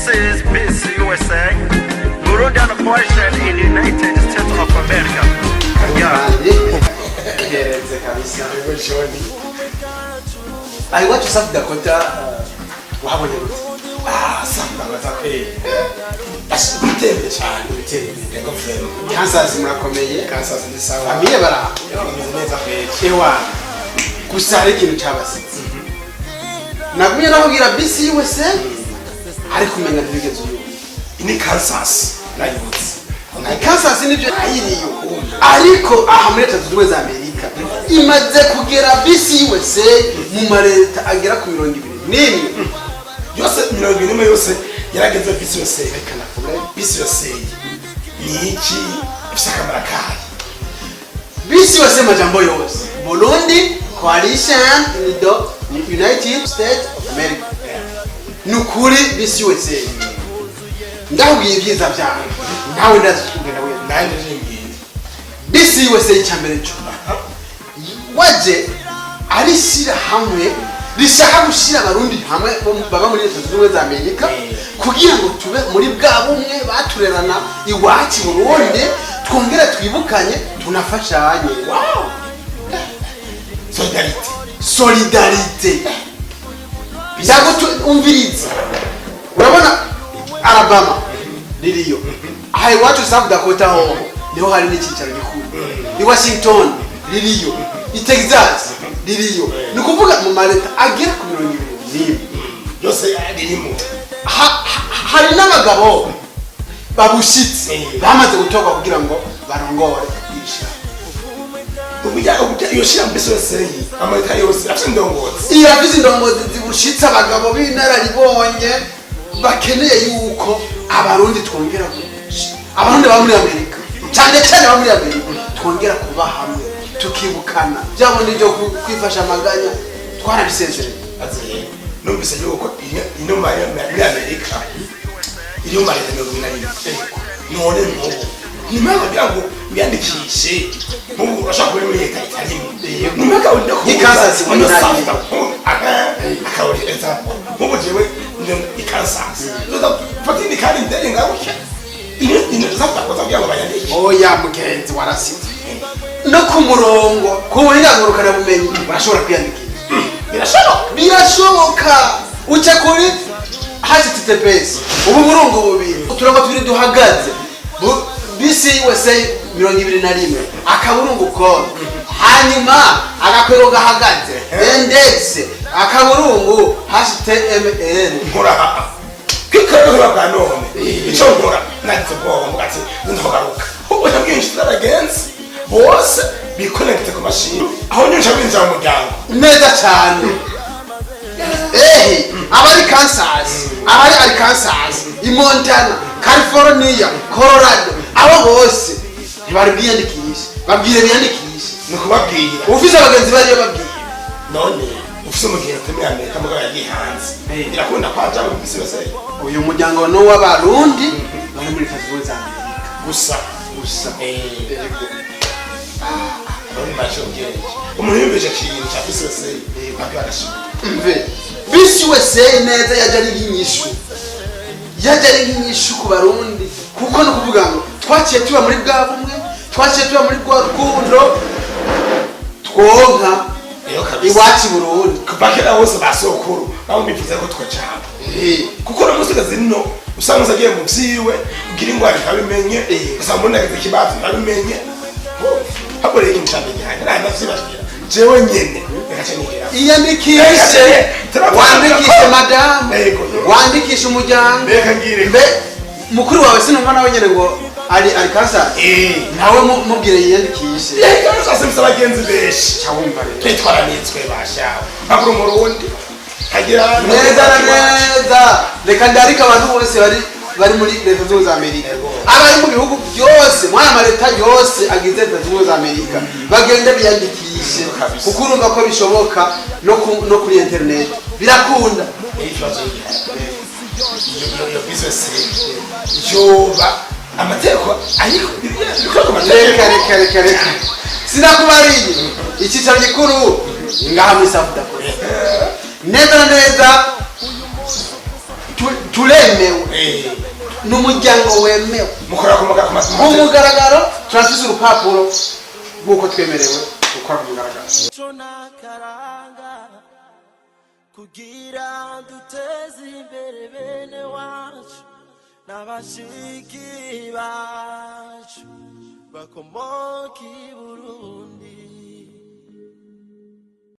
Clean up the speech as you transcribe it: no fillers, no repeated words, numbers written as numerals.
This is BC USA, Burundian Coalition in the United States of America. Yeah. Geretse kabisa. Yego, Joni. Aho iwacu South Dakota, wahabonye gute? Ah, South Dakota kweli. Bitembye cyane, bitembye. Yego, vraiment. Kansas murakomeye? Kansas ni sawa. Famille baraha? Bameze neza kweli. Ewa, gusa hari ikintu cabasize. Nagumye nakubwira BC USA, ariko umenya ntibigeze uyumva. Ni Kansas. Nayibutse. Kansas nibyo ayiriyo, ariko aha muri Leta Zunze Ubumwe za Amerika imaze kugera BC USA mu maleta agera ku 21. Yose, 21 yose yarageze BC USA. Reka navuga. BC USA ni iki? Ifite akamaro kayo? BC USA, majambo yose, Burundi Coalition in the United States of America. Ni ukuri, BC USA ndakubwiye ibyiza byawe, nawe ndazi kugenda wenda. Nanjye ngiye. BC USA, icyambere cyo waje ari hamwe rishaka gushyira Abarundi hamwe baba muri Leta Zunze Ubumwe za Amerika, kugira ngo tube muri bwa bumwe baturerana iwacu i Burundi, twongere twibukanye, tunafashanye. Wow, solidarité. Solidarité. Umviriza, urabona Alabama ririyo, aha iwacu South Dakota hoho niho hari n'icyicaro gikuru, i Washington ririyo, i Texas ririyo. Ni ukuvuga mu maleta agera ku 21 yose ririmo. Hari n'abagabo babushitse bamaze gutorwa kugira ngo barongore isha. Uburyo iyo shira mbese yose, amaleta yose afite indongozi. Irafise indongozi zibushitse, abagabo b'inararibonye bakeneye yuko Abarundi twongera Abarundi baba muri Amerika, cyane cyane baba muri Amerika, twongera kuba hamwe, tukibukana bya bundi byo kwifasha amaganya twarabisezereye. Azi numvise yuko ino muri Amerika iri mu maleta 21. None nk'ubu nyuma yo kugira ngo wiyandikishe, nk'ubu urashobora kuba uri muri leta itarimo, nyuma yo kugira Nk'i Kansas muri muri Nagiri. Akaburi example, nk'ubu jewe ndi i Kansas, fata indi kandi indege ngaruke ino South Dakota kugira ngo bayandike? Oya mugenzi, warasize no ku murongo ku buhinga ngurukanabumenyi urashobora kwiyandikisha. Birashoboka? Birashoboka. Uca kuri https, ubu burungu bubiri, uturongo tubiri duhagaze, BC USA 21 akaburungu com, hanyuma agakwego gahagaze, index akaburungu html. Nkora kwikorera bwa none, icyo nkora nagize ubwoba, mvuga ati nzogaruka. Ubwo nabwiye inshuti z'abagenzi bose bikonegite ku mashini, aho nyinshi binjira mu muryango. Neza cyane. Ehe, abari Kansas, abari Arkansas, i Montana, California, Colorado, abo bose ntibari bwiyandikishe, babwire biyandikishe. Ni ukubabwira. Ufise abagenzi bariyo, babwire. None ufise umugenzi muri Amerika mugabo yagiye hanze, birakunda kwaja mu bisi yose? Uyu muryango ni uw'Abarundi bari muri Leta Zunze Ubumwe za Amerika. Gusa? Gusa. Yego. None maje ubwenge, umuntu yumvise ikintu cya bisi yose abyo arashima. Mve, BC USA neza yaje ari nk'inyishu, yaje ari nk'inyishu ku Barundi, kuko ni ukuvuga ngo twaciye tuba muri bwa bumwe, twaciye tuba muri rwa rukundo twonka Iyo kabisa. iwacu i Burundi. Kuva kera hose ba sokuru bamwe bifuza ko twacana, kuko no musi zino usanga ugiye mu vyiwe kugira ingwara ntabimenye, usanga umuntu agize ikibazo ntabimenye. Hakoreye ikintu ca mbere gihanye nta navyibashira jewe nyene, reka ce nigera. Iyandikishe, wandikishe madamu, Yego. wandikishe umuryango. Reka ngire. Mbe mukuru wawe sinumva nawe nyene ngo ari Kansas? Nawe mubwire yiyandikishe. Yego, sasa mfise abagenzi benshi. Cyawumva rero. Twitwaranitswe bashawe nkabura Umurundi nkagira. Neza na neza. Reka ndarika abantu bose bari muri Leta Zunze Ubumwe za Amerika, abari mu bihugu byose, muri aya maleta yose agize Leta Zunze Ubumwe za Amerika, bagende biyandikishe. Kabisa. Kuko urumva ko bishoboka, no kuri internet birakunda. Ikibazo gihari, iyo business yoba amategeko ariko bikora ku mategeko? Reka, reka, reka, reka, sinakubariye icyicaro gikuru ni ngaha muri South Dakota, neza na neza. Turemewe, ni umuryango wemewe. Mukora ku Ku mugaragaro turafise urupapuro rw'uko twemerewe gukora ku mugaragaro. Ico n'akaranga kugira duteze imbere bene wacu n'abashiki bacu bakomoka i Burundi.